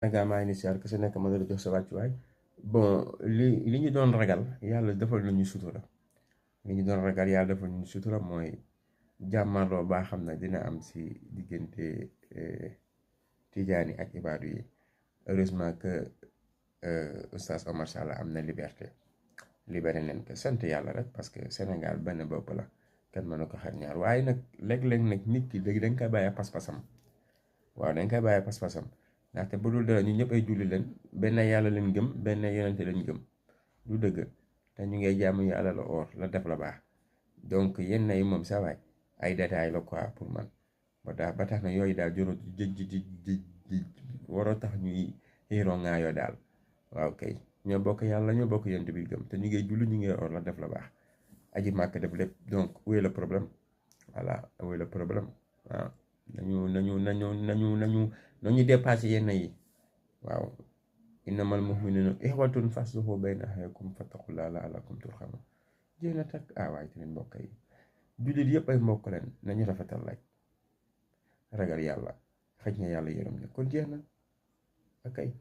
Sénégal maa ngi ni siyaar ku si nekk ma la jox sa wàccuwaay. Bon, li ñu doon ragal yàlla defal nañu sutura. Li ñu doon ragal yàlla defal nañu sutura mooy jàmmarloo baa xam ne dina am si diggante Tijaani ak ibaadu yi. Heureusement que Oustaz Omar Sall am na liberté. Libéré nañ ko sant yàlla rek parce que Sénégal benn bopp la kenn mën na ko xar ñaar waaye nag léeg-léeg nag nit ki léegi dañ koy bàyyi pas-pasam. waaw dañ koy bàyyi pas-pasam ndaxte bu dul dara ñu ñëpp ay julli leen benn yàlla leen gëm benn yonente leen gëm du dëgg te ñu ngay jàmm yàlla la or la def la baax donc yenn yi moom sa waay ay détails la quoi pour man ba tax na yooyu daal jorot di waroo tax ñuy xiiroo ŋaayoo daal waaw kay ñoo bokk yàlla ñoo bokk yonente bi gëm te ñu ngay julli ñu ngay or la def la baax aji màkk def lépp donc où est le problème voilà où est le problème waaw nañu dépassé yenn yi waaw innamal mu'minuna ixwatun fasluhu bayna axawaykum fattaqullaha la'allakum turhamun jéem a takk waaye tamit mbokk yi jullit yëpp ay mbokk leen nañu rafetal rek ragal yàlla xëj na yàlla yërëm na kon jeex na akay